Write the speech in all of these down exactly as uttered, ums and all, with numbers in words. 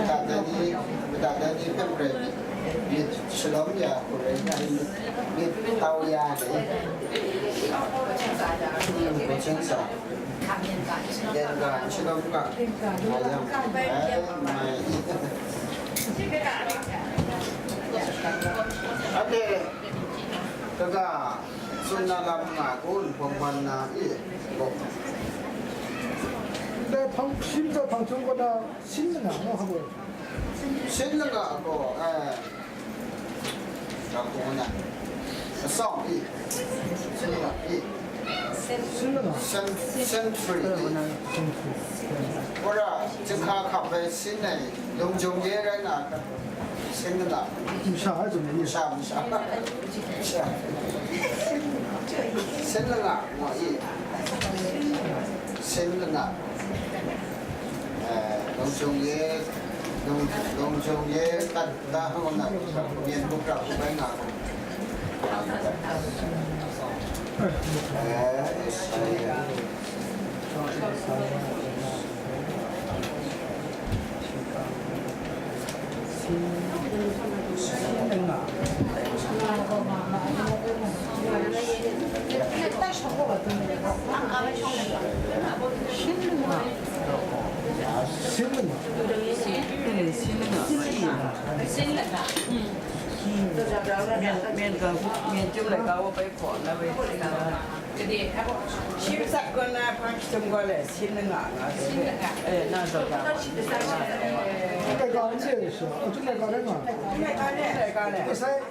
Mada ni, mada ni hpe rai myit, myit shalawm ya hku rai nga, myit tau ya ni, myit hpung sa, yen ga n shalawm ga, nga yang, ai, mai. Anhte kaga tsun na lam nga kun, bawng ban na i, bawng. Dai hpang, shi matsat hpang hkyung kaw na, sin langa nga hkam gaw. Sin langa gaw, eh, ga hpung na. Asawng i. Sin langa i. Sin langa. Sen-, century i. Century. Wora, jinghka hkap ai sin ai, lung jung ye rai nga, sin langa. Masha ai zun ni. Masha, masha. Masha. Sin langa, nga i. Sin langa. Eh, lung jung ye, lung, lung jung ye, kat da, nga na, myen bu kra bu bai nga. Eh, Isaiah. Myen, myen ga, myen chyum laika wa bai hkaw na bai. Shi matsat kaw na hpang chyum gaw le, sin langa nga de. Eh, na zaw da. Laika n de sha, a, chyum laika rai nga. Laika le. Isai-,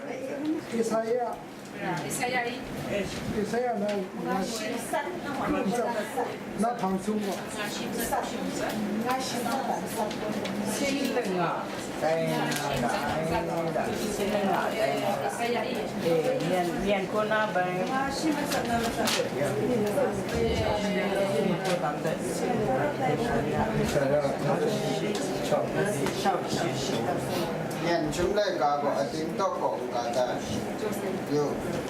Isaiah. Isaiah i. Isaiah na, na, na hpang chyum gaw. Sin langa. Dai na, dai na, sin langa, dai na. Eh, myen, myen kaw na bai. Myen chyum laika gaw ating tawk gaw n ga ta? Yu,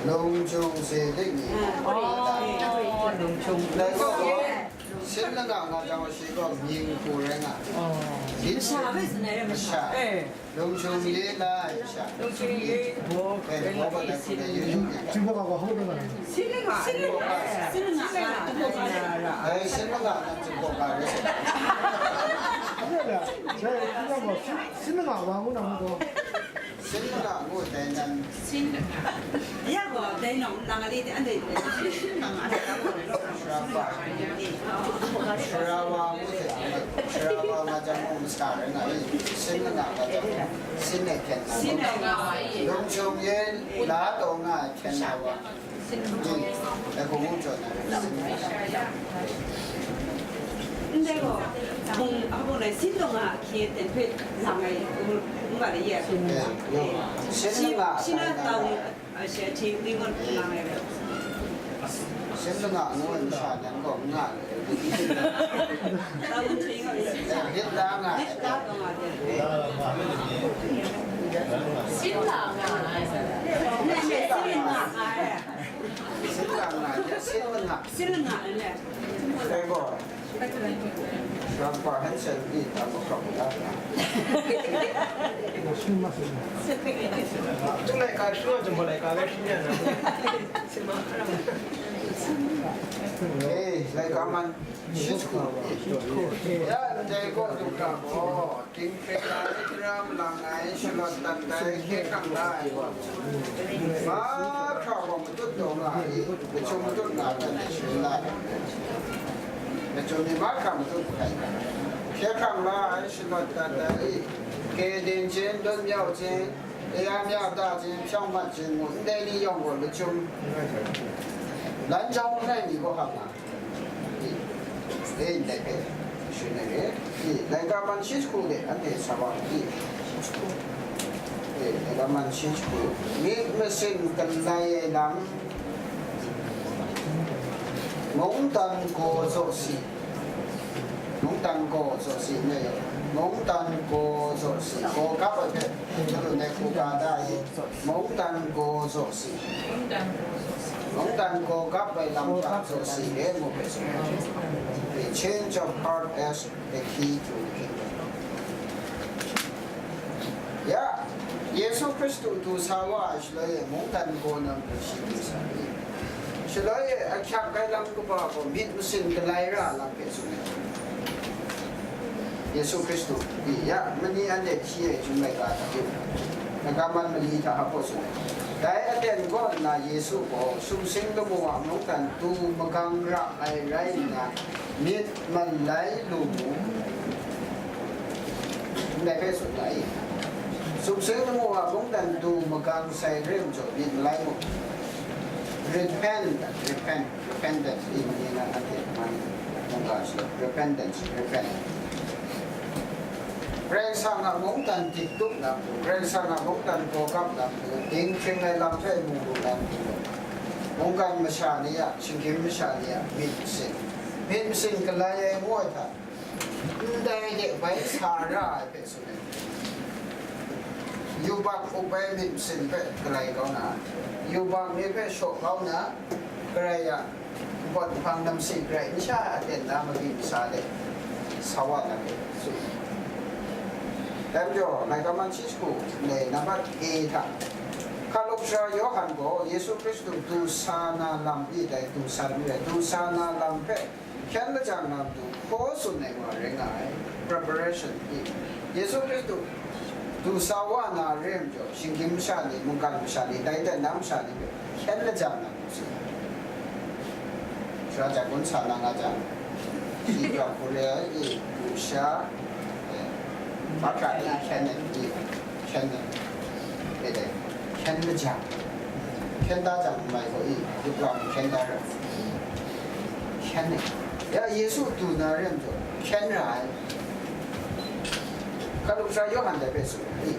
lung jung se dik ni? Oh, lung jung. Laika gaw, sin langa nga jang gaw shi gaw mying hku rai nga. Oh. Myit masha hpe tsun ai rai masha. Masha. Eh. Lung jung ye lai sha. Lung jung ye bo, eh, ren bo nga ba i sin. Yu, yu, yu. Sin langa gaw hau na nga. Sin langa, sin langa, sin langa, sin langa. Ai, sin langa na jin bo ka re. Ane la, sai, sin langa gaw, sin, sin langa wa ngu na ngu gaw. Sin langa ngu dai nan. Sin langa. Ya gaw, dai nang, nang a li de, ande. Sharawa. Sharawa ngu de, sharawa nga jang ngu masa rai nga i, sin langa nga jang, sin e hpyen na. Sin langa. Lung jung ye la taw nga ai hpyen na wa. Sin langa. E hku ngu jaw na. Ndai gaw, bung, a bung lai, sin langa hkye ten hpe lang ai, ngu, ngu nga de ye. Eh, yo. Sin langa. Shi na tau. A, shi a hti n ring gaw n lang ai rai. Sin langa ngu ai masha nan gaw n nga ai. Tau n hti gaw n ring. Hit la nga ai. Hit la gaw nga ai. Sin la nga ai. Sin la nga ai. Sin la nga ai. Sin langa. Sin langa ai le. Dai gaw. Rampa Hansen ni ta ma kau da na. Tung laika shu, jumhpa laika le shu ya na. Eh, laika man shi jahku. Ya, ndai gaw, dum ra gaw. Dinghpring na ni hkra malang ai, shalawt dat ai, hkye hkrang la ai wa. Mahkra gaw matut taw nga ai, lachyum matut nga ai, shalawt dat ai. Lachyum ni mahkra matut ai. Hkye hkrang la ai, shalawt dat ai. Kye din jin, lun myau jin, kaya myau ta jin, hpyawng mat jin ngu, ndai ni yawng gaw lachyum. Lan jawng langai mi gaw hkam nga. E, ndai hpe, shin ai e, e, laika man shi jahku de, anhte sa wa, e, e, laika man shi jahku, myit masin galai ai lam, mungdan gaw zaw si, mungdan gaw zaw si, ne, mungdan gaw zaw si, gaw kap ai hpe, madu ne hku ga da i, mungdan gaw zaw si. Mungdan gaw gap ai lam hta zaw si re ngu hpe tsun ai. The change of heart as the key to the kingdom. Ya, Yesu Hkristu du sa wa ai shaloi e mungdan gaw na majaw shi du sa i. Shaloi e ahkyak ai lam kaba gaw myit masin galai ra lam hpe tsun ai. Yesu Hkristu, ya, mani anhte hti ai Chyum laika hta yu, laika man mali hta hpaw tsun ai. Dai aten kaw nna Yesu gaw sumsing lamu a mungdan du magang ra ai rai nna, myit malai lu mu. Ndai hpe tsun ai. Sumsing lamu a mungdan du magang sai re majaw myit malai mu. Repent, repent, repentance, i mani na anhte man mungga shi, repentance, repent. Karai Kasang a mungdan dik tup lam hku, Karai Kasang a mungdan gaw gap lam hku, dinghpring ai lam hpe mu lu lam hku, mungkan masha ni a, shinggyim masha ni a myit masin, myit masin galai ai ngu ai hta, ndai de bai sa ra ai hpe tsun ai. Yubak up ai myit masin hpe galai kau na, yubak ni hpe shaw kau na, Karai a npawt nhpang namsi garai masha a ten na magyi masa de sa wa na hpe tsun ai. Dai majaw, laika man shi shagu ndai nambat A hta, Hkalup Sara Yawhan gaw Yesu Hkristu du sa na lam i dai du san re ai, du sa na lam hpe hkyen lajang na matu hkaw tsun ai wa rai nga ai. Preparation i, Yesu Hkristu du sa wa na re ai majaw, shinggyim masha ni, mungkan masha ni, dai ten na masha ni hpe hkyen lajang na matu tsun ai. Sara ja gun sa na nga jang, shi jang hku re ai i, lu sha, eh, mahkra ni hkyen ai i, hkyen ai. E dai, hkyen majang, hkyen da jang n mai gaw i, yubak hkyen da ra, hkyen ai. Ya, Yesu du na re ai majaw, hkyen ra ai. Hkalup Sara Yawhan dai hpe tsun ai.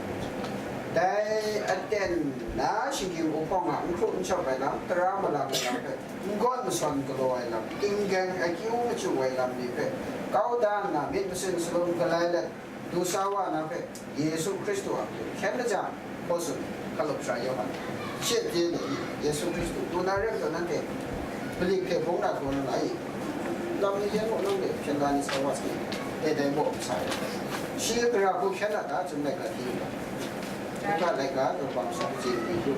Dai aten na shinggyim uhpawng a n hkrup n shawp ai lam, tara malang ai lam hpe, n gawn n sawn galaw ai lam, tinggyeng akyu machyu ai lam ni hpe, kau da nna myit masin salum galai let, du sa wa na hpe, Yesu Hkristu a matu hkyen lajang hkaw tsun ai, Hkalup Sara Yawhan. Shi a pyi ni, Yesu Hkristu du na re ai majaw, nanhte malik hte bung na hkrum nga ai. Lam ni yan gaw, nang hte hpyen la ni sa wa sai, e dai maw, n sa ai. Shi gara hku hkyen na ta, Chyum laika hti yu ga. Luka laika, Luka masha kaji ni lu.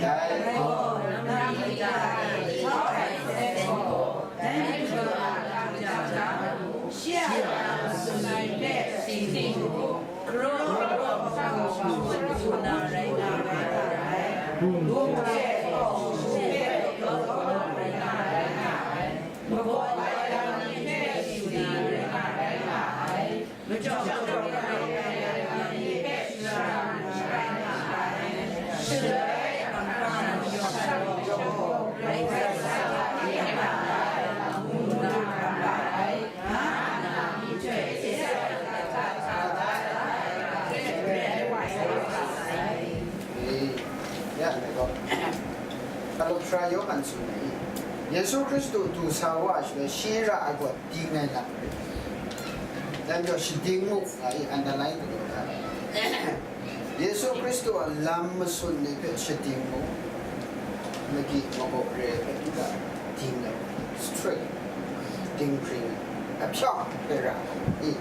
Dai gaw, Hkalup Sara Yawhan tsun ai, Yesu Hkristu du sa wa ai shaloi, shi ra ai gaw ding ai lam rai. Dai majaw, shading mu nga i, underline galaw da. Yesu Hkristu a lam masun ni hpe shading mu, magyi magaw re ai hpe n ga ding ai, straight, dinghpring ai, ahpyawng hpe ra ai. I,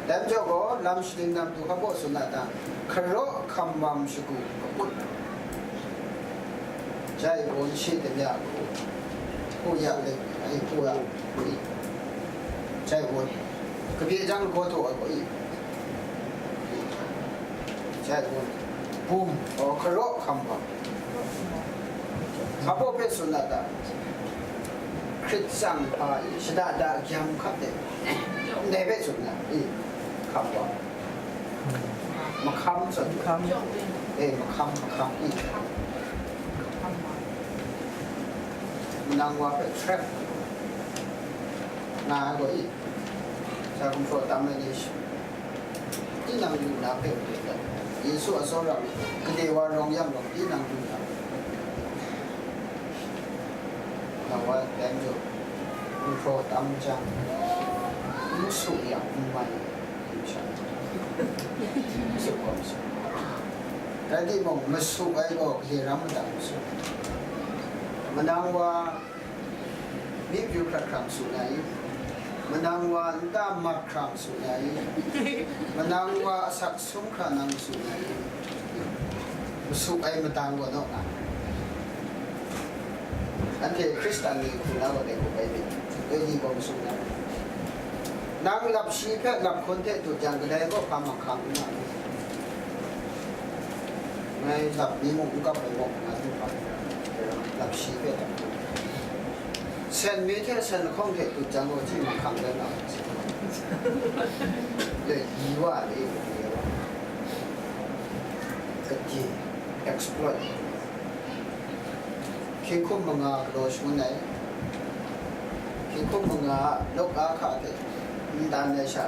dai majaw gaw, lam shading na matu hpa baw tsun a ta, hkaraw hkamwam shagu kaput, jai wun shi damya hku, hku ya ling ai, hku ya, i, jai wun, kabye jang lagaw taw ai gaw, i, jai wun, bum, aw, hkaraw hkamwam. Hpa baw hpe tsun na ta? Hkrit tsang hpa i shada da gyam hkap de, ndai hpe tsun na i? Hkamwam. Mahkam tsun. Mahkam. E, mahkam, mahkam i. Manang wa hpe trap nga ai gaw i? Sa gumhpraw tam ai ni shi. Tinang lu na hpe, Yesu a tsawra mi, gade wa rawng yang gaw, tinang lu na hpe, na wa dai majaw, gumhpraw tam jang, n su yang n mai, n sha, n su gaw n su. Rai timung, masu ai gaw, gade ram madat masu. Manang wa myi pyu hkrat hkra masu na i? Manang wa nta mat hkra masu na i? Manang wa asak sum hkra nang masu na i? Masu ai matang gaw naw na. Anhte Hkristan ni hku na gaw dai hku bai myit, dai ni gaw masu na. Nang lap shi hpe lap hkun hte dut jang, kadai gaw hpa mahkang n nga. Ngai lap ni mung n kap ai mawk nga du hpa, lap shi hpe lap hkun. Sen mi hte sen lahkawng hte dut jang gaw, chyi mahkang rai nga ai. Dai, yi wa le, yi wa. Kadai, exploit. Hkying hkum manga galaw shangun ai. Hkying hkum manga a lawk a hka hte n dan ai sha,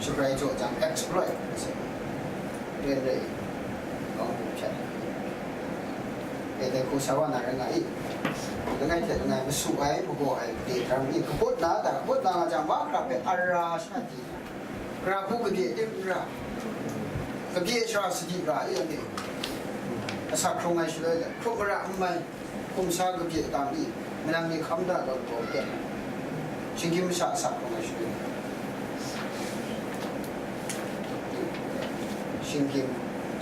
shabrai jaw jang, exploit ai se. Ren rai, kawng hkum hpyan ai. E dai hku sa wa na rai nga i. Langai hte langai masu ai, magaw ai, de daram i, kaput na ta, kaput na nga jang, mahkra hpe ara sha di. Gara hku kabye tim n ra, kabye shara sadi ra, i anhte asak hkrung ai shaloi le, hkrup mara n mai, hkum sa kabye tam i, manang ni hkam da gaw lagaw kya, shinggyim masha asak hkrung ai shaloi le, shinggyim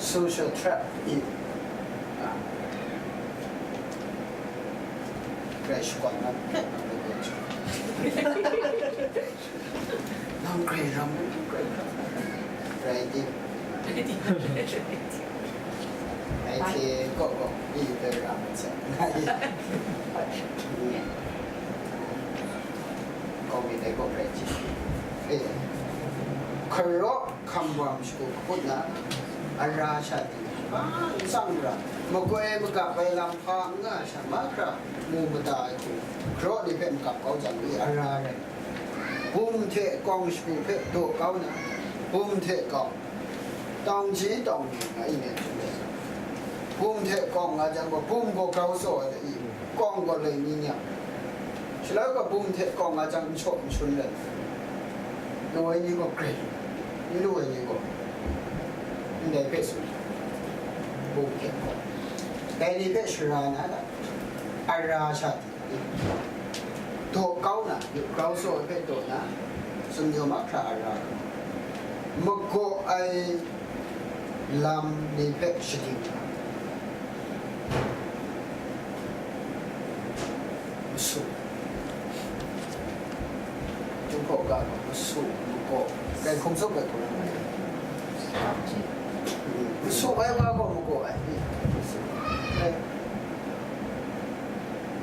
social trap i, a, grai shakawn na hpe nang lagaw chyu. Nang grai ram, grai ram. Rai tim. Rai tim. Rai tim, kaw kaw, i dai ram sa. Ngai. Kaw mi dai kaw rai tim. Eh. Hkaraw hkambam shagu kaput na, ara sha di, hpa n tsang ra, makoi magap ai lam hpa n nga sha, mahkra mu mada ai hku, hkaraw ni hpe magap kau jang, i ara rai. Bum hte kawng shagu hpe daw kau na, bum hte kawng, tawng ji tawng ni nga i, nen hte bum hte kawng nga jang gaw, bum gaw grau tsaw ai hte i, kawng gaw loi ni nyam. Shaloi gaw bum hte kawng nga jang, n shaw n shun let, lu ai ni gaw grai, n lu ai ni gaw ndai hpe tsun, bum hte kawng, dai ni hpe shara na da, ara sha di, daw kau na, grau tsaw ai hpe daw na, sumyaw mahkra ara, magaw ai lam ni hpe shading na, masu, Jinghpaw ga gaw masu, magaw, dai hkum tsup ai hku rai nna, masu ai wa gaw magaw ai. Ai,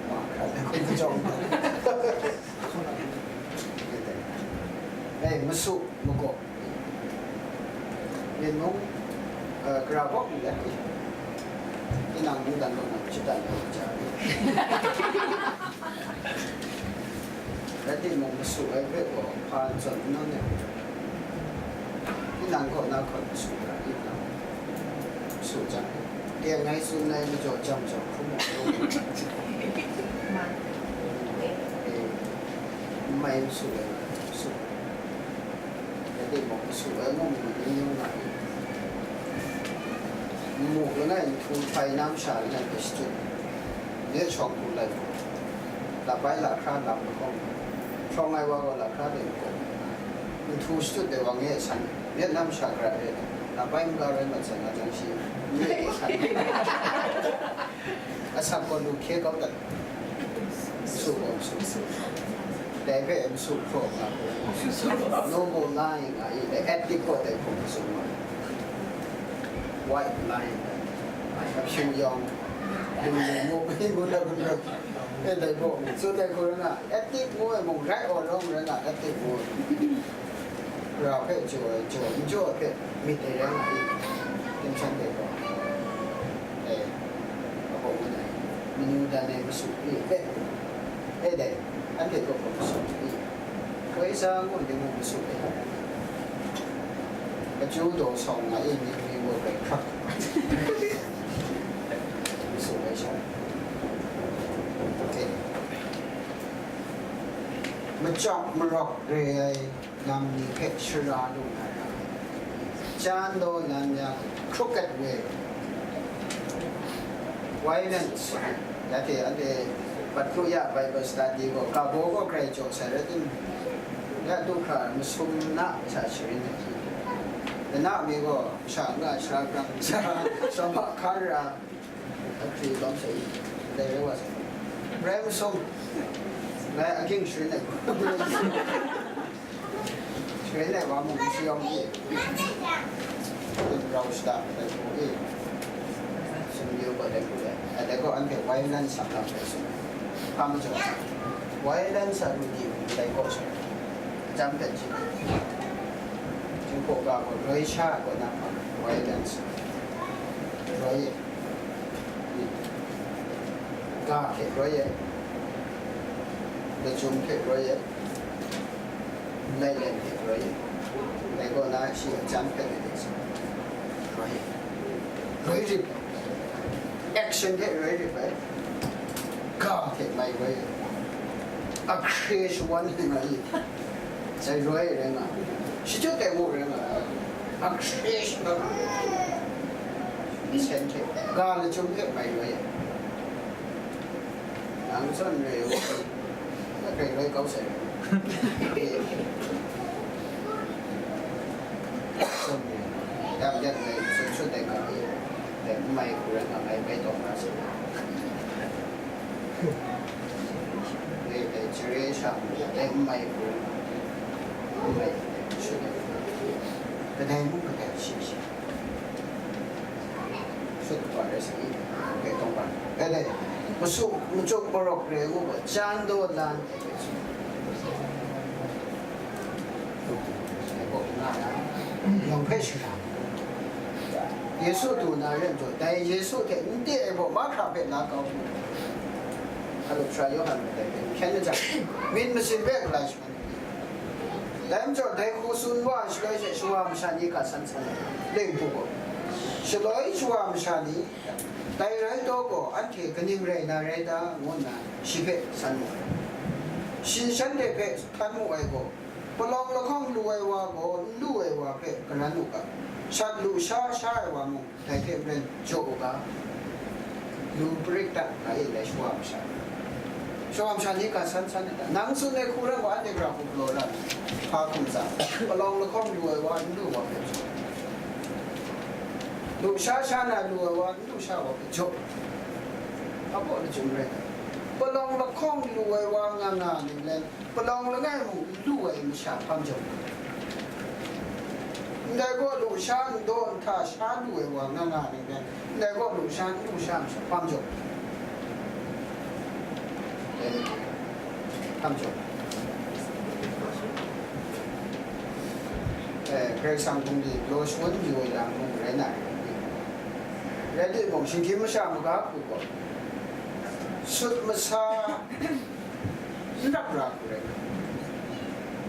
wa hkrat ai hkum kajawng, ai, masu, magaw. Yen mung, eh, gara bawk n let, tinang mungdan kaw na shatan kaw ja, rai timung, masu ai hpe gaw hpa n zawn n nawn ai, tinang kaw na hkawt masu ga, tinang masu jang, teng ai tsun ai majaw jam jam hkrum ai, eh, n mai masu ai, masu. Rai timung, masu ai mung mung n yu nga i. N mu langai, nhtu hpai na masha langai hpe shachyut, nye shawng hku lai hku, lapai lahkra lam lahkawng, hprawng ai wa gaw lahkra de lahkawng, nhtu shachyut ai wa nge san, myit na masha gara re, lapai n-ga rai mat sai nga jang shi, nye san. Asak gaw lu hkye kau dat. Masu gaw masu. Dai hpe masu hpraw nga, no more lying nga i, dai ethic gaw dai hku masu nga. White lying, ahpyu yawng, lu lu mu, ngu na gun rawt. E dai gaw, so dai gaw rai nga, ethic ngu ai mung, right or wrong rai nga, ethic ngu ai. Gara hpe jaw ai, jaw, n jaw ai hpe myit ai rai nga i, tim shan de gaw, e, a hpaw ngun ai, manu dan ai masu i, e, e dai, anhte kaw hkawt masu i, koi sa ngu ai ni mung masu e, kachyu daw sawng nga i, myit mi gaw grai hkrak, masu ai sha, e, machyawk marawk re ai, lam ni hpe shara lu na ra, chan daw lan ya, crooked way, Violence, ya hte anhte Patru ya Bible study gaw, ga baw gaw grai jaw sai rai tim, ya du hkra masum na sha sharin ai. Dana mi gaw sha nga sha grang sha sha ma hka ra, a hkri lawm sai, dai rai wa sai. Rai masum, rai aking sharin ai. Sharin ai wa mung shi yawng i, rau shada ai hku i, sumyu gaw dai hku dai. Ai dai gaw anhte violence a lam dai sum ai. Hpa majaw, violence a ru di hku dai gaw sha, jam hpe ji. Jinghpaw ga gaw roi sha ai kaw na hpa, violence. Roi e. Ga hte roi e. Lachyum hte roi e. Lailem hte roi e. Dai kaw na shi a jam hpe de de sa. Roi e. Roi rit. Action hte roi rit bai. Ga hte mai roi e. A hkre shawan hte mai. Sai roi rai nga. Shachut dai mu rai nga. A hkre shawan. Nsen hte. Ga lachyum hte mai roi e. Nang zawn re u, na grai rai kau sai. Zawn re, dam yan ngai zawn shut ai ga e, dai n mai hku rai nga ngai bai taw na sai. Dai, dai, jare sha, dai n mai hku rai nga, n mai hku rai shut ai ga e. Kadai mung kadai shi shi. Sut wa rai sa i, ke tawng ban. Ele, masu, macuk marawk re ngu gaw, jan daw lan. Yawng hpe shara. Yesu du na ren jaw, dai Yesu hte n te ai baw mahkra hpe la kau. Hkalup sara Yawhan hpe dai hpe n hkyen ai jang, myit masin hpe galai shangun. Dai majaw, dai hku tsun wa ai shaloi she, shawa masha ni ga san san ai, leng hku gaw. Shaloi shawa masha ni, dai rai taw gaw, anhte kaning rai na rai ta, ngu nna shi hpe san mu ai. Shi shanhte hpe htan mu ai gaw, palawng lahkawng lu ai wa gaw, n lu ai wa hpe karan u ga, shat lu sha sha ai wa mung, dai hte maren jaw u ga, lu parik dat nga e, dai shawa masha. Shawa masha ni ga san san ai ta? Nang tsun ai hku rai wa, anhte gara hku galaw ra ai? Hpa hkum tsang, palawng lahkawng lu ai wa, n lu wa hpe jaw, lu sha sha na lu ai wa, n lu sha wa hpe jaw. Hpa baw lachyum rai ta? Palawng lahkawng lu ai wa nga nga ning len, palawng langai mung n lu ai masha hpa majaw, ndai gaw lu sha n daw n hta sha lu ai wa nga nga ning ren, ndai gaw lu sha n lu sha masha hpa majaw, hpa majaw, eh, Karai Kasang bungli galaw shangun yu ai lam mung rai na rai. Rai timung, shinggyim masha maga hku gaw, sut masa n rap ra hku rai nga,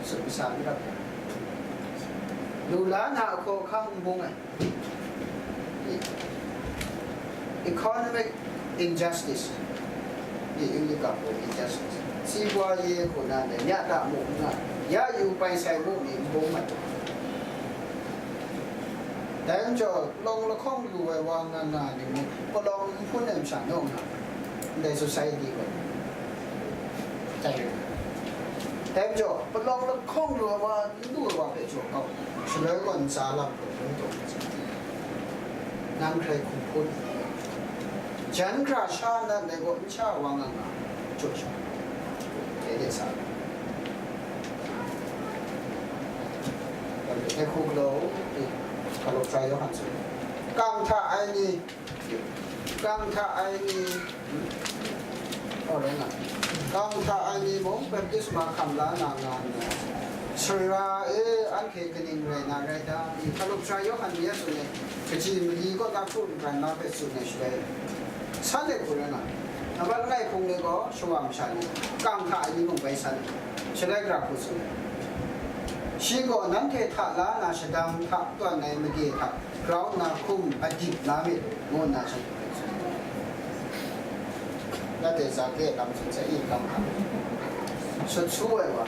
sut masa n rap ra, lu la na ahkaw ahkang n bung ai, economic injustice, i English ga hku injustice, စီးပွားရေး hku na ndai, မျှတမှု n nga, ရယူပိုင်ဆိုင်မှု ni n bung mat. Dai majaw, palawng lahkawng lu ai wa nga nga ning mung, palawng n hpun ai masha naw nga, ndai society gaw, tai rai. Dai majaw, palawng lahkawng lu ai wa, n lu ai wa hpe jaw kau, shaloi gaw ntsa lam gaw lung taw ai. Nang hkrai hkum hpun, jan hkra sha nna ndai gaw n sha wa nga nga, jaw sha, dai de sa. Dai hku galaw, Hkalup sara Yawhan tsun, kang hta ai ni, kang hta ai ni, oh, rai nga, kang hta ai ni mung baptisma hkam la na nga nna, Sara e, anhte kaning rai na rai ta? Hkalup sara Yawhan ni a tsun e, kaji mali kaw na hkru n pran na hpe tsun ai shaloi, san ai hku rai nga, nambat langai hpung ni gaw shawa masha ni, kang hta ai ni mung bai san ai, shaloi gara hku tsun ai, shi gaw nanhte hta la na shadang hta tawn ai made hta grau nna hkum adip la myit, ngu nna shanhte hpe tsun ai. Nanhte Zake lam tsun sai, i, kang hta, sut su ai wa,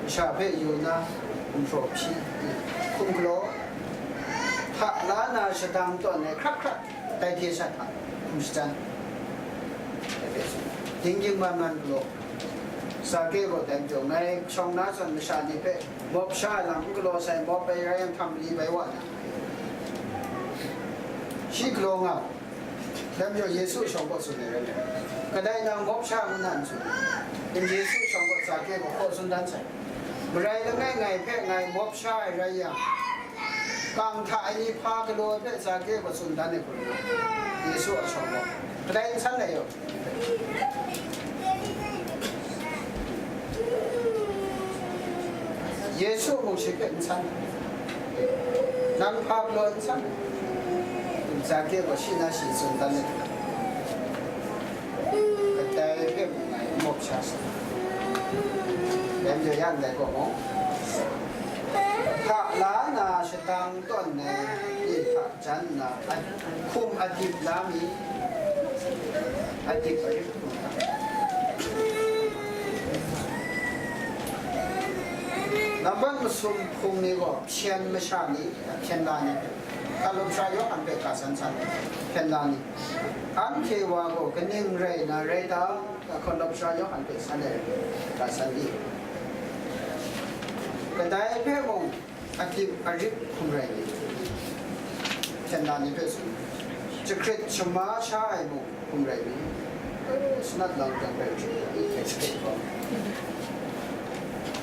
masha hpe yu nna, gumhpraw hpyi, i, hkum galaw, hta la na shadang tawn ai hkrat hkrat, dai hte sha hta, Shatan. Dingding man man galaw. Zake gaw dai majaw, ngai shawng na zawn masha ni hpe mawp sha ai lam n galaw sai, mawp ai rai yang htam mali bai wa na. Shi galaw nga. Dai majaw Yesu shawng kaw tsun ai rai ngai. Kadai nang mawp sha n na n tsun. N Yesu shawng kaw Zake gaw hkaw tsun dan sai. Marai langai ngai hpe ngai mawp sha ai rai yang, kang hta ai ni hpa galaw ai hpe Zake gaw tsun dan ai hkrum nga, Yesu a shawng gaw kadai n san ai yaw? Yesu mung shi hpe n san, nang hpa galaw n san. Zake gaw shi na shi tsun dan ai hkrum. Kadai hpe mung ngai n mawp sha sa. Dai majaw ya ndai gaw mung, hta la na shadang tawn ai ni hta jan nna, a-, hkum adip la mi, adip arip hkum hta. Nambat masum hpung ni gaw hpyen masha ni, hpyen la ni, Hkalupsha Yawhan hpe ga san san, hpyen la ni, anhte wa gaw kaning rai na rai ta? Hkalupsha Yawhan hpe san ai ga san i? Kadai hpe mung adip arip hkum rai ni, hpyen la ni hpe tsun, jahkrit shama sha ai mung hkum rai ni? Eh, sanat lang jang rai hkrit ai, hkrit gaw,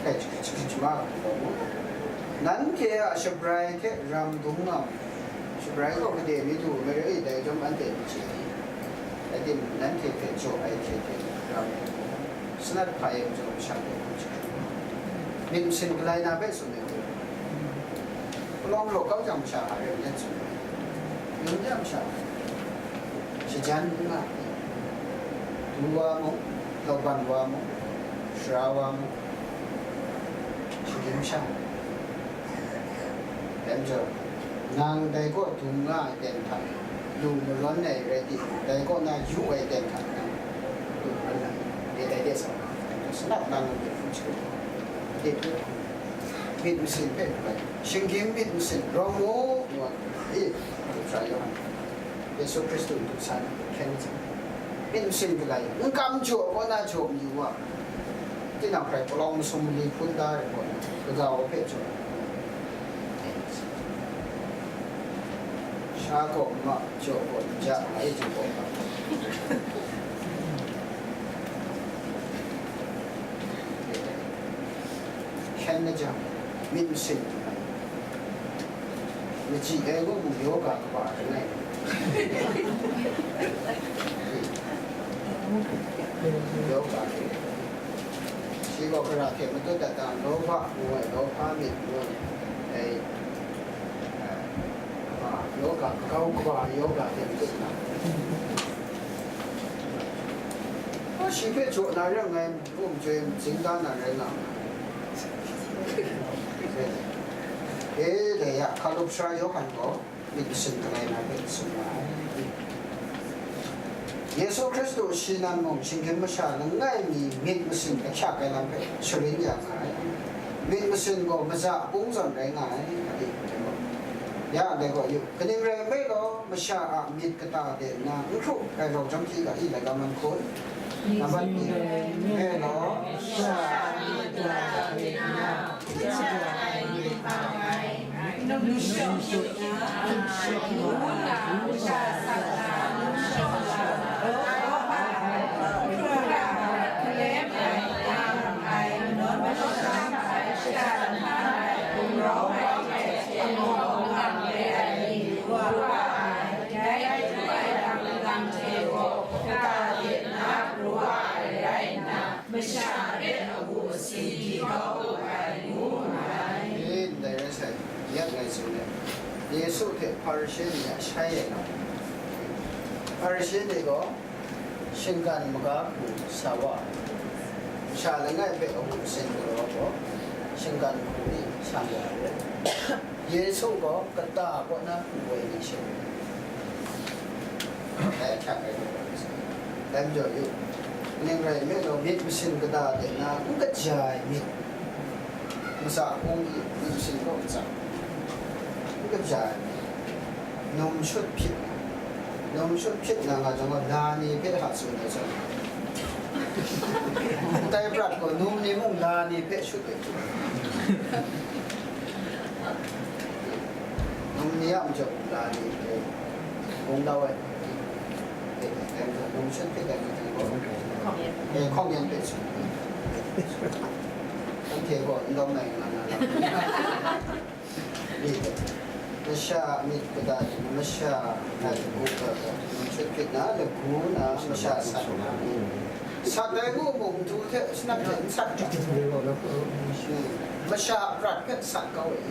eh, jahkrit shama hkum gaw mu. Nanhte a shabrai hte ram dum nga mu. Shabrai gaw gade mi du ai majaw, dai chyawm anhte n chye ai. Rai timung, nanhte hpe jaw ai hte hte ram, sanat hpa e majaw masha hpe hkum jahkrit. Myit masin galai na hpe tsun ai hte, palawng raw kau jang masha a rai n tsun ai. Yun ya masha, shajan n nga ai. Du wa mung, lauban wa mung, sara wa mung, shagim sha. Dai majaw, nang dai kaw dum nga ai ten hta, lu marawn ai rai timung, dai kaw na yu ai ten hta nang lu marawn ai, de tai de sa, sanat lang de hkum jahkrit, de hpe, myit masin hpe hkrai, shinggyim myit masin rawng mu, ngu ai, i, Hkalupsha Yawhan, Yesu Hkristu ntuk san hkyen ai, myit masin galai, n kam jaw kaw na jaw mayu wa, tinang hkrai palawng masum mali hpun da ai gaw, kaga wa hpe jaw, sha gaw n ma, jaw gaw n ja, ngai jaw gaw n ma. Hkyen na jang, myit masin n ai. Machyi ai gaw mung yoga kaba rai ngai. Yoga hte, shi gaw hkara hte matut dat dan, lawhpa ngu ai, lawhpa myit ngu ai, eh, kaba yoga, kagau kaba yoga hte matut na. Shi hpe jaw na rai ngai. Hkum chyoi matsing da na rai nga ma ai. E, dai ya, Hkalupsha Yawhan gaw myit masin galai na hpe tsun nga ai. Yesu Hkristu shi nan mung shinggyim masha langai mi myit masin ahkyak ai lam hpe sharin ya nga ai. Myit masin gaw maza bung zawn rai nga ai, a di hpe gaw. Ya, dai gaw yu, kaning rai nme law, masha a myit kata de nna n hkru ai rau jahkyi ga i laika man hkun? Nambat ni, e law, masha a myit kata de nna, masha hpe awu asi di kau u ai, ngu nga ai. E, ndai rai sai, yak ngai tsun ai, Yesu hte Hparishe ni a shai ai lam. Hparishe ni gaw shinggan maga hku sa wa ai, masha langai hpe awu asin galaw gaw, shinggan hku ni shang wa ai. Yesu gaw kata kaw na hku woi ni she, dai ahkyak ai gaw, dai majaw yu, ning rai nme law, myit masin kata de na n kaja ai myit, matsa hpung ni myit masin kaw matsa, n kaja ai myit, num shut hpyit, Num shut hpyit na nga jang gaw, la ni hpe ha tsun ai zawn, ndai prat gaw num ni mung la ni hpe shut ai. Num ni a majaw la ni hpe hkunglau ai. Eh, num shut hpyit ai ni gaw, eh, hkawng yan hpe tsun. Anhte gaw n lawm ai nga na lam. Myit, masha myit kata, masha, a, lagu, a, a, myit hpyit na, lagu na, masha sat na. Sat ai ngu mung, matu hte sanat hte n sat ga. Hmm. Masha prat hpe sat kau ai.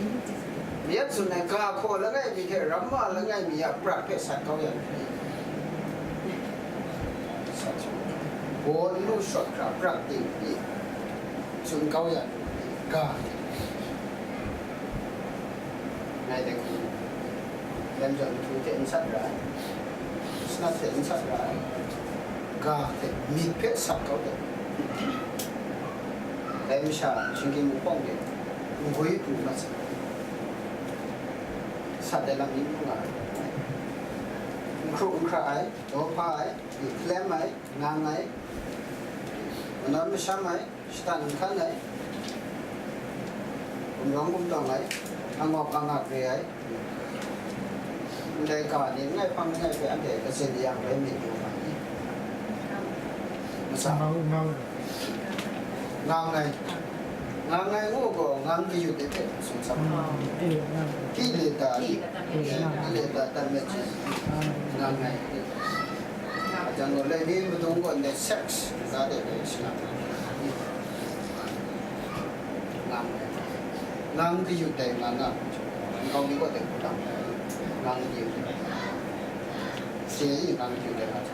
Myit tsun ai, ga hkaw langai mi hte ramma langai mi a prat hpe sat kau yang. Sat. Bawn lu shawt hkra prat ting i. Tsun kau ya lu, ga hte. Ngai dai hku, yan zawn matu hte n sat ra ai, sanat hte n sat ra ai, ga hte myit hpe sat kau dat. Dai masha shinggyim wuhpawng de n gwi pru mat sai. Sat ai lam ning n nga ai. N hkru n hkra ai, daw hpa ai, hkalem ai, ngang ai, manawn masham ai, shatan nhkan ai, gumrawng gumtawng ai, angawk angak re ai, ndai ga ni langai hpang langai hpe anhte katsin yang rai myit yu nga ai. Masa. Ngang, ngang. Ngang ai. Ngang ai ngu gaw, ngang kayut ai hpe tsun sam. Ah, eh, ngang. Hti le ta, hti le ta, hti le ta, tan met chye. Ah. Ngang ai. Ajang gaw, lai ni madung gaw, ndai sex, za de bai shalak. Ngang ai. Ngang kayut ai, ngang nga. Nkau mi gaw, dai hku tam ai. Ngang kayut ai. Chye i, ngang kayut ai, ngang.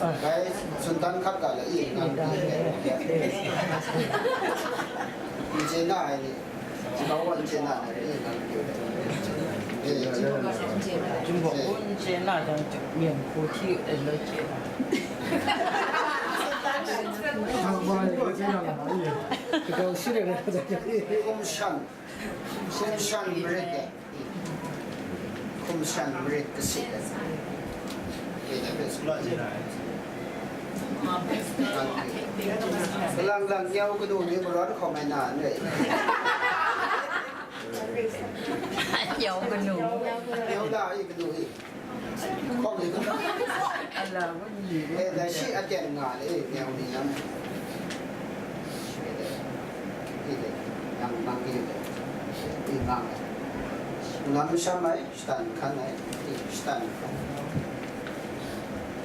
Bai, suntan hkat ga la i, ngang di. N chye na ai ni, kau wa n chye na ai ni, ngang di. Eh, eh. N chye na jang, myen hku hti ai lo chye na. Hkum shan, hkum shan marit de. Hkum shan marit kasit ai. Kalang lang nyau kanu ni marawn hkawm ai na n rai. Nyau kanu. Nyau la ai kanu i. Hkawm ni kanu. Ala, wani. Eh, dai shi aten nga le, nyau ni nam. Nang, nang, nang, nang, nang, Shatan hkan ai, shatan hkan.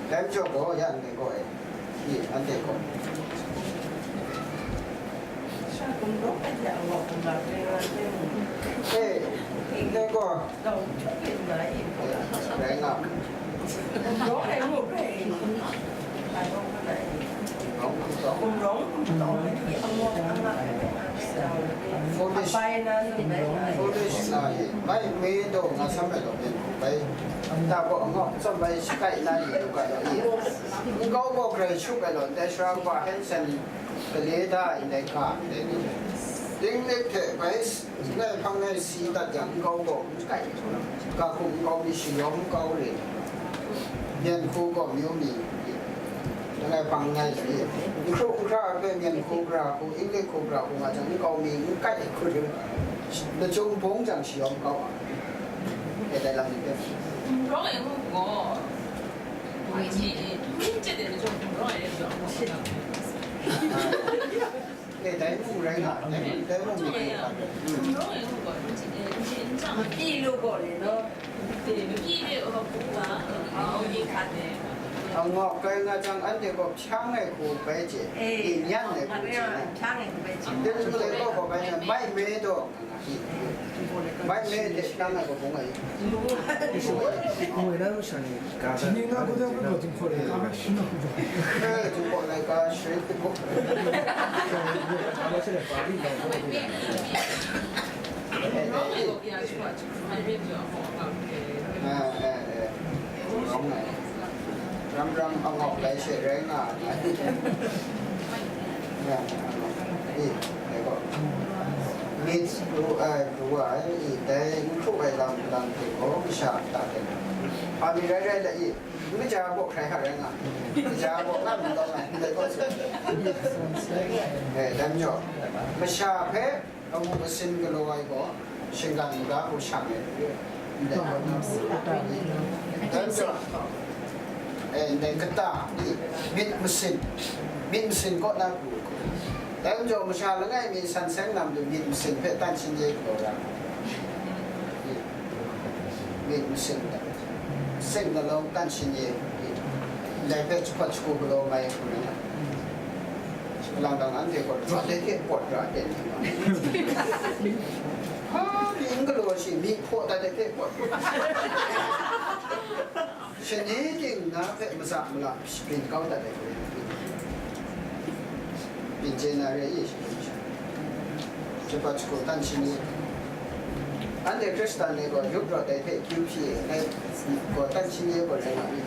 Dai majaw gaw, ya ndai gaw e. Ye, anhte gaw. Eh, ndai gaw. Rai nga. Foolish, foolish na e, mai me daw nga sam ai law, myen hku bai, nta gaw angawk tsawm bai shakai na yu lu ga law e. Nkau gaw grai shup ai law, ndai sara kaba Hanson gale da ai ndai ga ndai ni, dinglik hte bai, ngai hpang ngai si dat yang, nkau gaw n kai, ga hkum nkau mi shayawm kau re, myen hku gaw myu mi, langai hpang ngai si, n hkru n hkra hpe myen hku gara hku, English hku gara hku nga jang, nkau mi n kai hku rim, lachyung bung jang shayawm kau a, e dai lam ni hpe. Wrong e ngu gaw, ai ni, n chye de lachyung wrong e, wrong e. Eh, dai mung rai nga, dai mung, dai mung ni rai nga. Angawk kai nga jang, anhte gaw hpyang ai hku bai chye, eh, nyan ai hku chye na. Dai mung dai gaw gaw bai na, mai me daw. Mai me de, nang na ko bung ai. Ngoi na masha ni ga sa. Ni na ko da ko jing ko le ka shi na ko. Eh, jing ko le ka shi ko. Ama se le pa ri na ko. Eh, eh, eh. Ram ram angawk lai she rai nga. Ya, angawk. Dai gaw, myit pru ai, pru ai, i, dai n hkru ai lam, lam hte gaw masha a ta ten ai. Hpa mi rai rai let i, n kaja gaw hkrai hkra rai nga, kaja gaw nga n taw ai, ndai gaw tsun. Eh, dai majaw, masha hpe amu asin galaw ai gaw, shinggan maga hku shang ai. Ndai gaw na pru. Dai majaw, eh, ndai kata, i, myit masin, myit masin kaw na pru. Dai majaw masha langai mi san seng lam lu myit masin hpe tan shin ye galaw ra. I, myit masin, seng na long tan shin ye. I, ndai hpe jahpawt shagu galaw mai hku rai nga. Lang dang anhte gaw, rawt ai hte pawt ra ai ni ma. Ha, mi n galaw shi, mi hpaw dat ai hte pawt. Shani ting na hpe maza mala sharin kau dat ai hku rai. Byin chye na re i, sharin sha. Jahpawt shagu tan shin ye. Anhte Hkristan ni gaw yup rawt ai hte kyu hpyi ai gaw tan shin ye gaw rai nga i.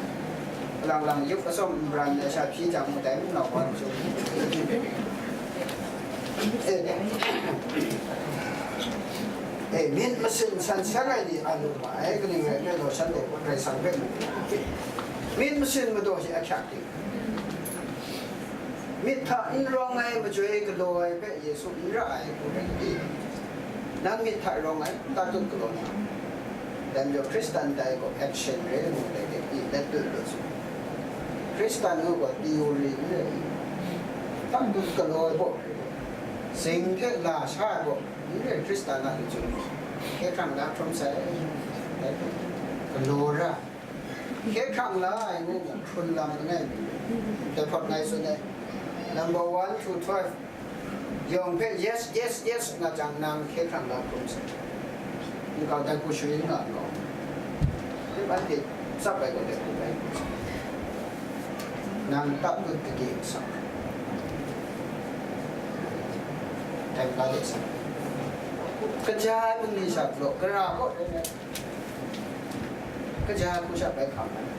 Lang lang yup atsawm n bran ai sha hpyi jang mung dai nau wa n chyu. E, e, myit masin san seng ai ni a lu ma ai, kaning rai nme law, shanhte Karai Kasang hpe mu. Myit masin madaw shi ahkyak ting, myit hta n rawng ai majoi galaw ai hpe Yesu n ra ai hku rai i? Nang myit hta rawng ai, tatut galaw na. Dai majaw Hkristan tai gaw action re ngu dai de i, let tut let tsun. Hkristan ngu gaw theory n rai i, tatut galaw ai baw re. Sing hte la sha ai baw n rai, Hkristan a lachyum hkye hkrang la hkrum sai. Dai hpe galaw ra. Hkye hkrang la ai ngu mung, hkrun lam langai mi, dai hpawt ngai tsun ai, number one to twelve yawng hpe yes, yes, yes nga jang, nang hkye hkrang la hkrum sai. Nkau dai hku sharin nga n gaw, anhte tsap ai gaw dai hku rai hkrum sai. Nang tap dut kade sa, dai hpa de sa, kaja ai bungli sha galaw, gara kaw rai ngai. Kaja ai hku sha bai hkam ai.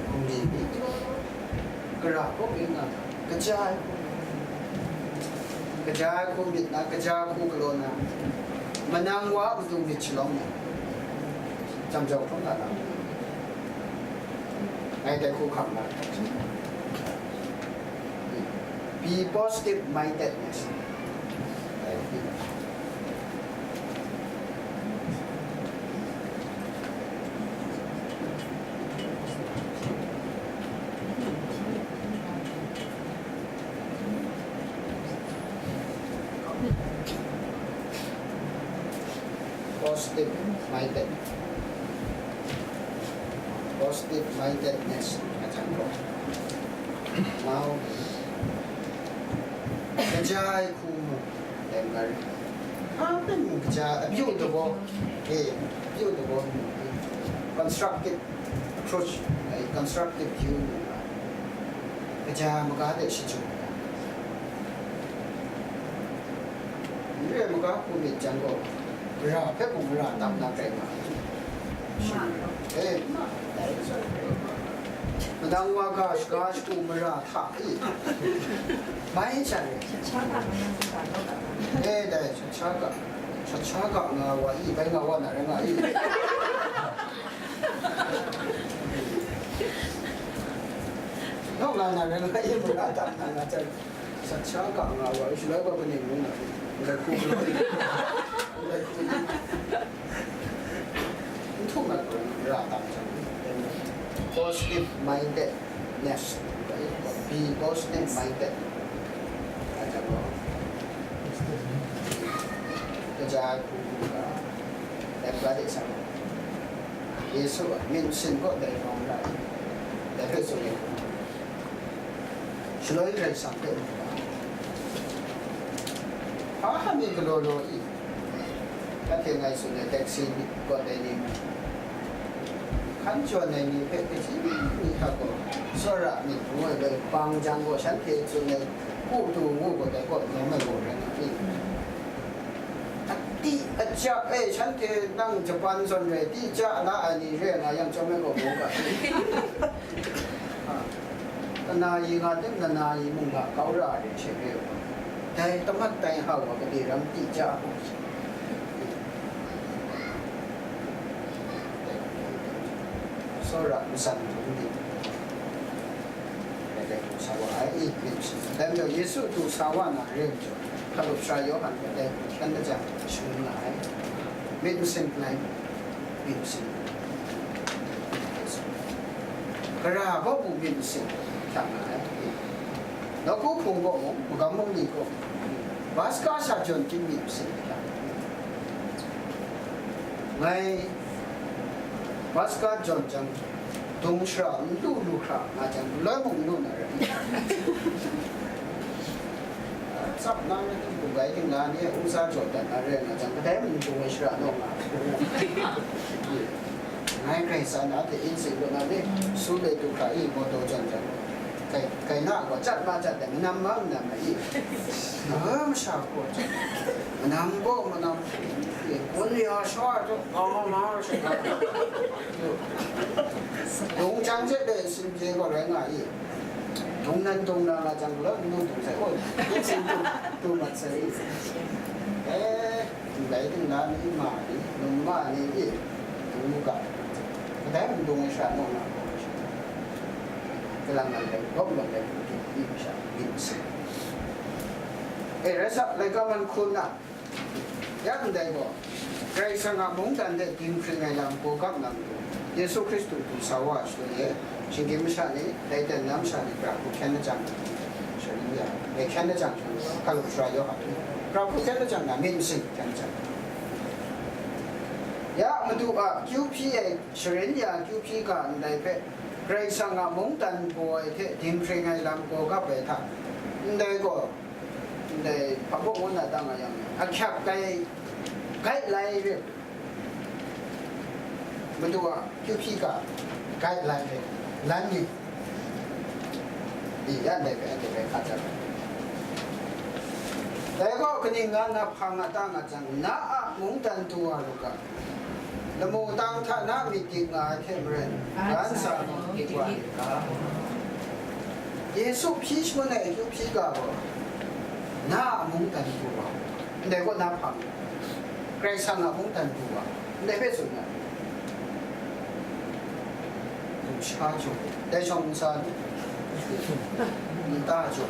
Bungli myit, gara kaw e nga, kaja ai hku, kaja ai hku myit na, kaja ai hku galaw na, manang wa a matu myit shalawng na, jam jau hkrum na lam, ngai dai hku hkam na. Be positive mindedness. Positive minded. Positive mindedness. Now, kaja ai hku mu, then very, a, kaja, a beautiful, eh, beautiful, constructive approach, eh, constructive view, kaja maga de shachyu. N re ai maga hku myit jang gaw, gara hpe mung mara tam na rai nga ai. Eh, madang wa ga shaga shagu mara hta i, mai sha re. Eh, dai, shat sha ga, shat sha ga nga wa i, bai nga wa na rai nga i. Nau nga na rai nga i, mara tam na nga jang. Shat sha ga nga wa, shaloi gaw kaning ngu na, ndai hku, ndai hku, n htum ai hku ra tam jang, positive mindedness, be positive minded. Kaja gaw, kaja ai hku ga, dai ga de sang, Yesu a myit masin gaw dai rawng ra, dai hpe tsun ai hku. Shaloi Karai Kasang hpe mu ga, hpa mi galaw law i, anhte ngai tsun ai taxi ni, kawt ai ni, hkan jawn ai ni hpe kaji ni hta gaw, tsawra myit ngu ai bai bang jang gaw, shanhte tsun ai, ku tu ngu gaw, dai kaw lawm ai gaw rai nga i. Ati aja e, shanhte nang Japan zawn rai, ti ja la ai ni re nga yang chyawm ai gaw, mu ga. Nana yi nga tim, nana yi mung ga kau ra ai hte she re ai. Dai tamat dai hau wa gade ram ti ja hku, tsawra matsan hkrum di, dai du sa wa ai, i myit masin. Dai majaw Yesu du sa wa na re majaw, hkalup sara Yawhan gaw dai hku hkyen lajang shangun nga ai. Myit masin galai, myit masin. Gara kaw mung myit masin hkyak nga ai. Nawku hpung kaw mung, magam bungli kaw mung, Paska sha jawn chyum myit masin hkyak nga ai. Ngai Paska jawn jang, dung shara n lu lu hkra nga jang, galoi mung n lu na rai. Tsap na rai tim, hkum gai ting na ni, u sa jaw dat na rai nga jang, kadai mung dung ai shara naw nga. Ngai Karai Kasang na hte in sing lu na ni, su le du hkra i, mawtaw jawn jang, kai, kai na gaw, cat ma cat ai, manam ma manam ai i. Ah, masha gaw, manam gaw manam, kun ya sha jaw, nga ma ma sha. Dung jang je le, sin je gaw rai nga i. Dung nan dung na nga jang, la nu dung sai, oh, sin tu, tu mat sai. Eh, ndai ting na ni ma ni, num ma ni i, dung mu ga. Kadai mung dung ai sha naw nga gaw, kalang nan dai, gawm gawm dai, i sha, i sai. Eh, rai sa, laika man hkun na, ya ndai gaw, Karai Kasang a mungdan hte dinghpring ai lam gaw gap na matu, Yesu Hkristu du sa wa ai shaloi e, shinggyim masha ni, dai ten na masha ni, pra hku hkyen lajang, sharin ya, dai hkyen lajang, hkalup sara Yawhan ni, pra hku hkyen lajang na, myit masin hkyen lajang. Ya Madu a kyu hpyi ai, sharin ya kyu hpyi ga ndai hpe, Karai Kasang a mungdan gaw ai hte dinghpring ai lam gaw gap ai hta, ndai gaw, ndai hpa baw ngu na dang a yang, ahkyak tai, guideline rit, Madu a kyu hpyi ga guideline rit, lan ni, di ya ndai hpe anhte bai hka jang. Dai gaw kaning nga na hpang a ta nga jang, na a mungdan du wa lu ga, lamu tang hta na myit dik nga ai hte maren, gan sa myit dik wa lu ga. Yesu hpyi shangun ai kyu hpyi ga gaw, na a mungdan du wa, ndai gaw na hpang, Karai Kasang a mungdan du wa, ndai hpe tsun ai. Sha jaw, dai shawng nsa ni, nta jaw,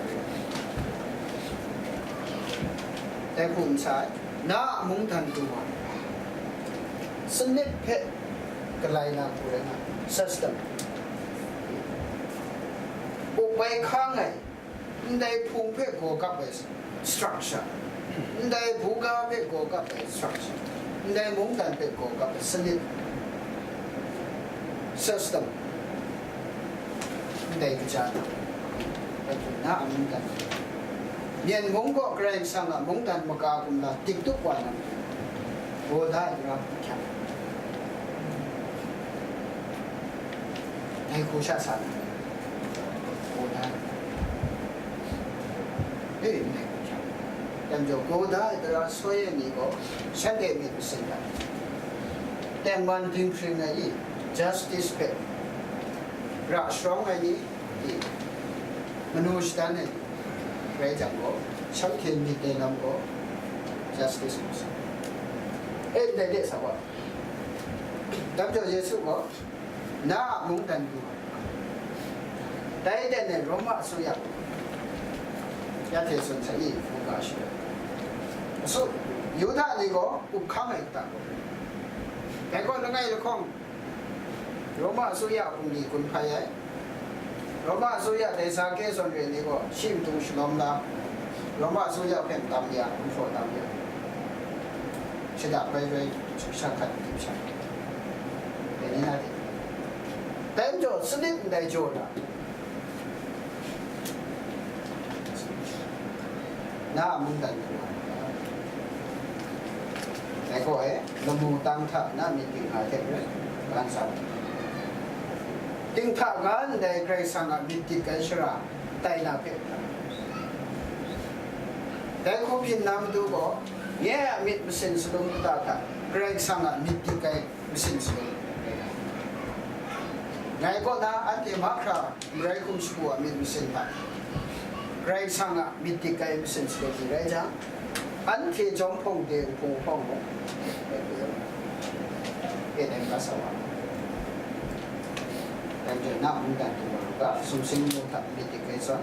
dai hku nsa ai, na a mungdan du wa, sanit hpe galai na hku rai nga, system, up bai hkang ai, ndai hpung hpe gaw gap ai structure, ndai buga hpe gaw gap ai structure, ndai mungdan hpe gaw gap ai sanit, system, ndai kaja na, na a mungdan, Myen mung gaw Karai Kasang a mungdan maga kumla dik tup wa na, gaw da ai tara hkyan, dai hku sha sa na, gaw da ai. E, ndai hku hkyan, dan jaw, gaw da ai tara soi ai ni gaw, shanhte myit masin dat, tengman dinghpring ai i, justice hpe ra sharawng ai ni, i, manu shadan ai ni rai jang gaw, shanhte myit ai lam gaw, justice ngu sa. E, ndai de sa wa, dan jaw, Yesu gaw, na a mungdan du ai, dai ten e Roma asuya, ya hte tsun sa i, hkungga shada. Asu, Yuda ni gaw up hkang ai kata gaw, dai gaw langai lahkawng Roma asuya bungli gun hpai ai. Roma asuya dai sa ke zawn re ni gaw shi matu shalawm la, Roma asuya hpe tam ya, gumhpraw tam ya, shada bai bai, shang hkat tim sha, dai ni na de. Dai majaw, sanit ndai jaw na, na a mungdan hku, dai gaw e, lamu tang hta na myit dik nga hte maren, gan sa, ting hta ga ndai Karai Kasang a myit dik ai shara tai na hpe, dai hku byin na matu gaw, nye a myit masin salum kata hta Karai Kasang a myit dik ai masin salum. Ngai kaw na anhte mahkra marai hkum shagu a myit masin hta, Karai Kasang a myit dik ai masin shaloi ni rai jang, anhte jawm hpawng de nhpung hpawng mung, e, e, e, kasa wa. Dai majaw na mungdan du wa u ga, sumsing mu hta myit dik ai zawn,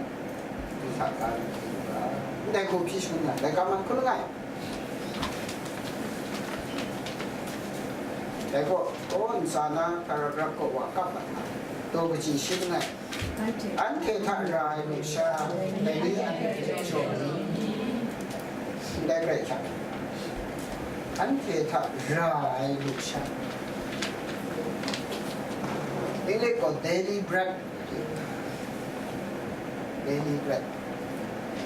du hta ga myit dik u ga, ndai hku hpyi shangun nga, laika man hkun langai. Dai gaw, kaw ntsa na paragraph kaw wa kap mat nga, taw kaji shi langai. Anhte hta ra ai lusha, dai ni anhte hte jaw ni? Ndai rai hkyak. Anhte hta ra ai lusha. English gaw daily bread. Daily bread.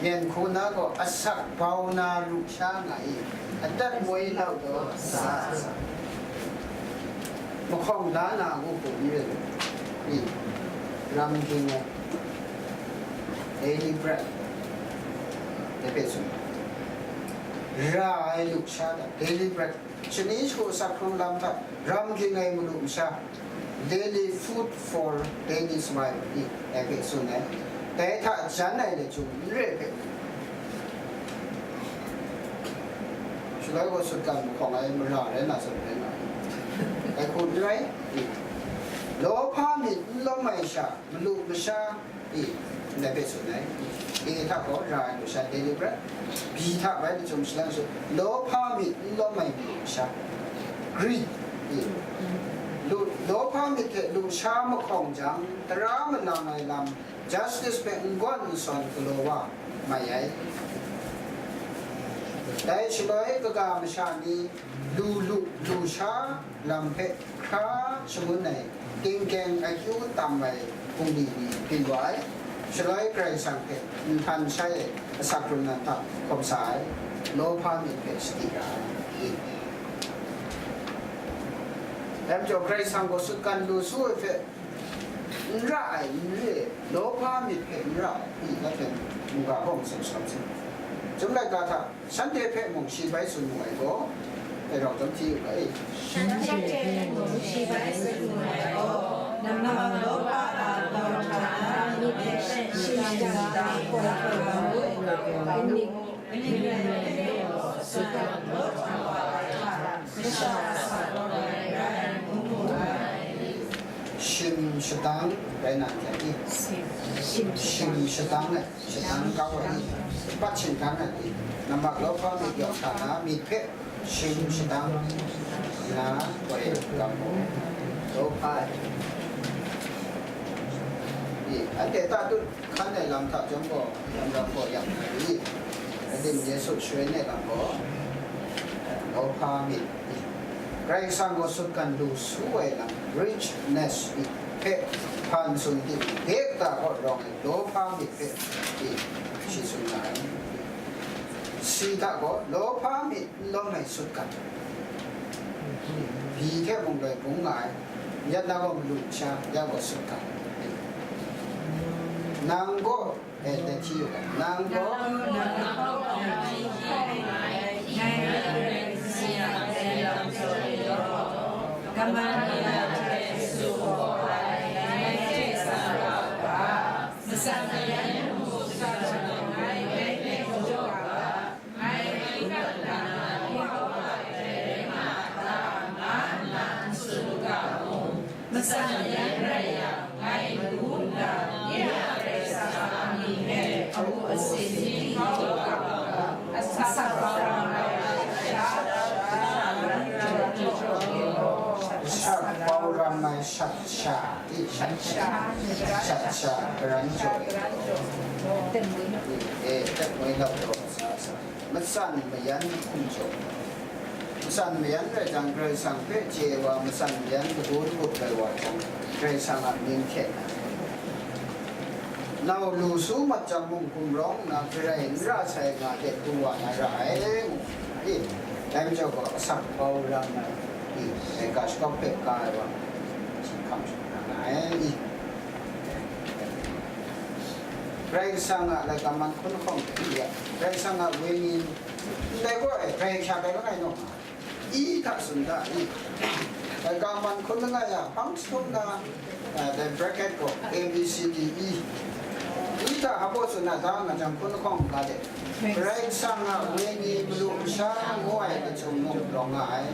Myen hku na gaw asak bau na lusha nga i, adat moi nau gaw sa sa. Mahkawng la na ngu hku n rin, i, ram ging ai, daily bread, dai hpe tsun, ra ai lusha hta, daily bread, shani shagu asak hkrung lam hta, ram ging ai malu masha, daily food for daily survival, i, dai hpe tsun ai. Dai hta jan ai lachyum n re hpe, shaloi gaw sutgan mahkawng ai mara rai na zawn rai nga ai. Dai hku n rai, i, lawhpa myit n lawm ai sha, malu masha, i, ndai hpe tsun ai. A hta gaw ra ai lusha daily bread, B hta bai lachyum shaloi sut, lawhpa myit n lawm ai malu masha, greed, i, lu-, lawhpa myit hte lusha mahkawng jang, tara malang ai lam, justice hpe n gawn n sawn galaw wa mai ai. Dai shaloi kaga masha ni lu lu, lusha lam hpe hkra shangun ai, tingkeng akyu tam ai bungli ni byin wa ai. Shaloi Karai Kasang hpe nhtan shai ai asak hkrung nan hta hkawm sa ai, lawhpa myit hpe sadi ra ai. Dai majaw Karai Kasang gaw sutgan lu su ai hpe, n ra ai, n re ai, lawhpa myit hpe n ra ai, i, la hten mungga gaw masum shalam sin. Chyum laika hta, shanhte hpe mung shi bai tsun mu ai gaw, dai rau tam hti u ga e. Shanhte hpe mung shi bai tsun mu ai gaw, namang lawhpa a lawhta na myit hpe shim shadang ai hkawm hkawm nga mu ai gaw, shim shadang rai na hte i? Shim shadang ai, shadang kau ai i? Pat shingkang ai i? Namang lawhpa myit yawng hta na myit hpe shim shadang na gaw e ga mu. Lawhpa ai i? Anhte tatut hkan ai lam hta chyawm gaw, lam ram gaw yak ai i? Adim Yesu sharin ai lam gaw, lawhpa myit i? Karai Kasang gaw sutgan lu su ai lam, richness i, hpe hpan tsun timung, de kata kaw rawng ai lawhpa myit hpe i, shi tsun nga ai. Si hta gaw, lawhpa myit n lawm ai sutgan. Bi hte mung loi bung nga ai, yat na gaw malu masha, ya gaw sutgan. Nang gaw, e, dai hti yu ga, nang gaw, matsan mayan rai yang, ngai madu nna, nye a Karai Kasang a mying e awu asin ni kau ga, asak bau ram ai shat sha, asak bau ram ai shat sha, i, shat sha, shat sha, karan jaw, e, e, tet moi lap taw sa sa. Matsan mayan hkum jaw. Matsan mayan rai jang, Karai Kasang hpe chye ai wa, matsan mayan kagun gup ai wa jang, Karai Kasang a mying hte na, nau lu su mat jang mung, gumrawng nna, garai n ra sai nga de, du wa na ra ai, ngu ai. Dai majaw gaw, asak bau ram ai, i, laika shakawp hpe ka ai wa, shi hkam shut na nga ai, i. Karai Kasang a laika man hkun hkawng hte, Karai Kasang a wenyi ndai gaw e, grai hkyak ai langai naw nga, i hta tsun da i? Laika man hkun langai a hpang sum na, a, dai bracket gaw A B C D E, i Hta hpa tsun na da nga jang, hpun lahkawng ga de. Karai Kasang a wenyi malu masha ngu ai kachyum mung rawng nga ai.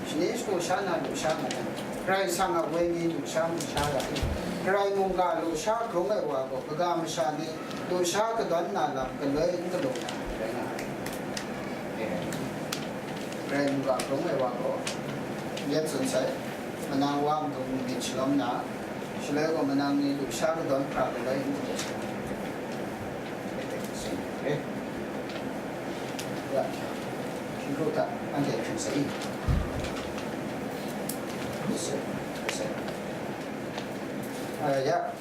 Shani shagu sha na lusha nga jang, Karai Kasang a wenyi lusha masha ra i. Karai mungga lusha hkrung ai wa gaw, kaga masha ni lusha kadawn na lam galoi n galaw na rai nga ai. Karai mungga hkrung ai wa gaw, yet tsun sai, manang wa mung myit shalawm na, shaloi gaw manang ni lusha kadawn hkra galoi n galaw. Ya, hkingru hta anhte hkring sai i. Aya,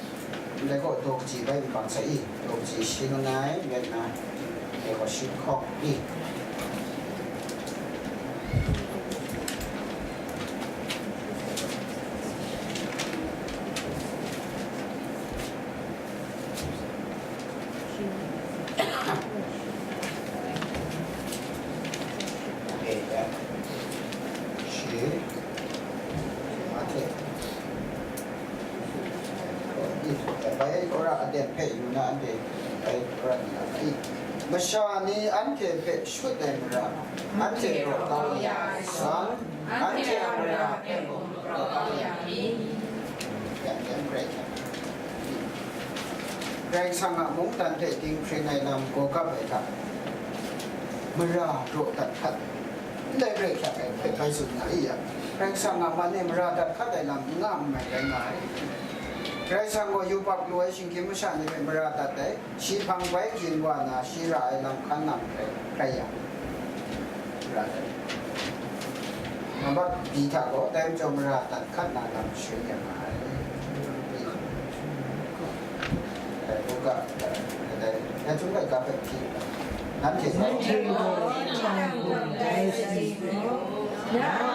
ndai gaw daw kaji bai n bang sai i, daw kaji shi langai, ret na, ndai gaw shi lahkawng i. Bai ora aten hpe yu na, anhte bai ora ni a hkai. Masha ni anhte hpe shut ai mara, anhte raw kau ya ai san, anhte a mara hpe mung raw kau ya mi. Ya, yan Karai Kasang. Karai Kasang a mungdan hte dinghpring ai lam gaw gap ai hta, mara raw dat hkat. Ndai Karai Kasang ai hpe bai tsun na i yang, Karai Kasang a man e mara dat hkat ai lam n nga n mai rai nga ai. Karai Kasang gaw yubak lu ai shinggyim masha ni hpe mara dat ai, shi hpang bai byin wa na, shi ra ai lam hkan nang hpe rai yang, mara dat ai. Nambat byi hta gaw, dai majaw mara dat hkat na lam shun yang ai. Dai Luka, dai, dai Chyum laika hpe hpyi, nanhte gaw, nanhte gaw, nang hkum rai si, na a